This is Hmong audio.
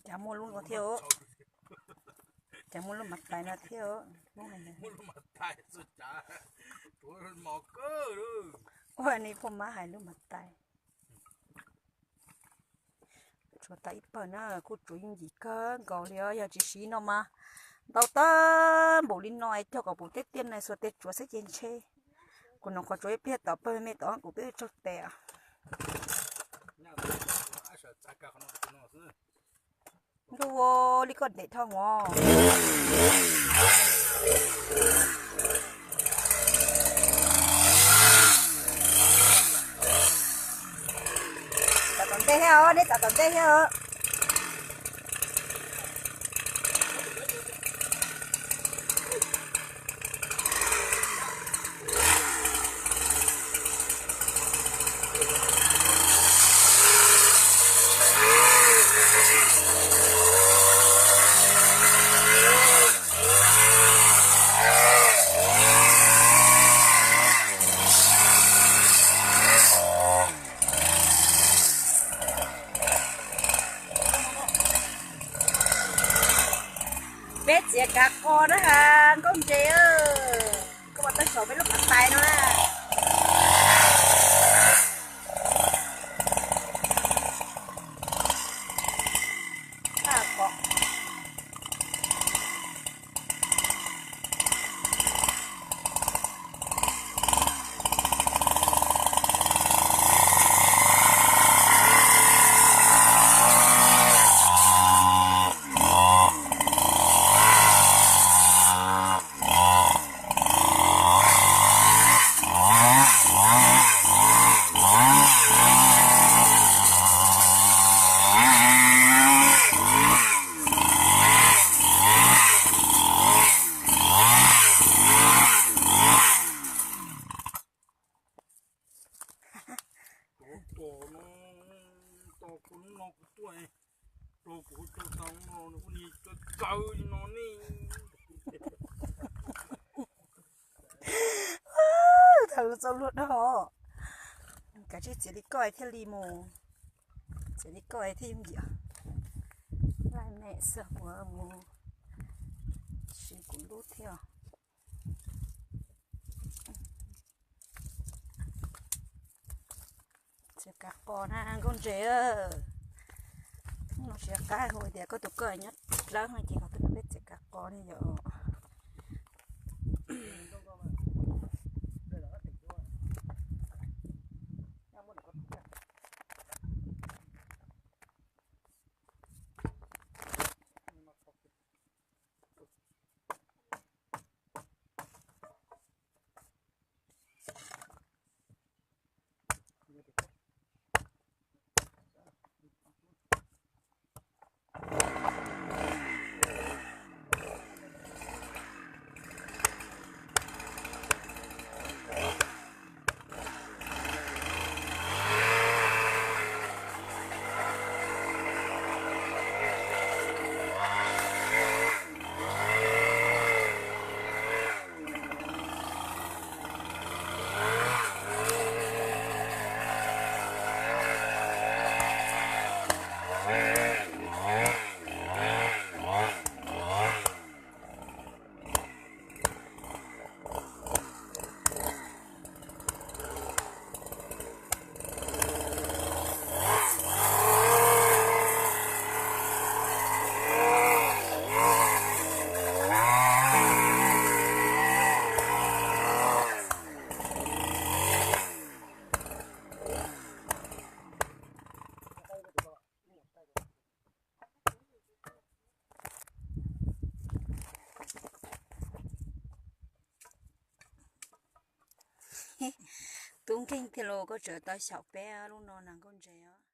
Cas muaj lub no thiab os. Cas muaj lub mav tais no thiab os. Ua ni poj mab hais lub mav tais. Tsuav tau ib pawg na, kuj tsuav yooj yim kawg nkaus li os. Yog tsis siv no mas ntau tag npaum li no es cog kom puv teb tiaj na, xuas tes tsuav xwb ces ntshe. Kuv hnov qhov tsuav ib pliag tom pawg me tom kuv twb tsaug tes. Ntuj, li koj ntev dhau os. Txav tom ntej thiab os, nej txav tom ntej thiab os. Peb txiav kav qos na ha, nkauj ntses, koj puas tau saum peb lub mav tais no na? Tos no, tos kuv hnub no kuv tuaj, rau kuv tau tau no ua ni kaw kaw no ne. Thaum txaus luag dhau. Kav tsij txiav li koj thiaj li mus, txiav li koj thiaj yooj yim. Laj mem xwb, kuv mus siv kuv lub thiab. Txiav kav qos na nkauj ntses. Hnub no tsis qab hu tias koj tus koj nyob dlawb no ces ho tuaj nrog peb txiav kav qos ne yom. Tub nkeeg tiag los koj tseem tau xyaum peb lub no na nkauj ntses os.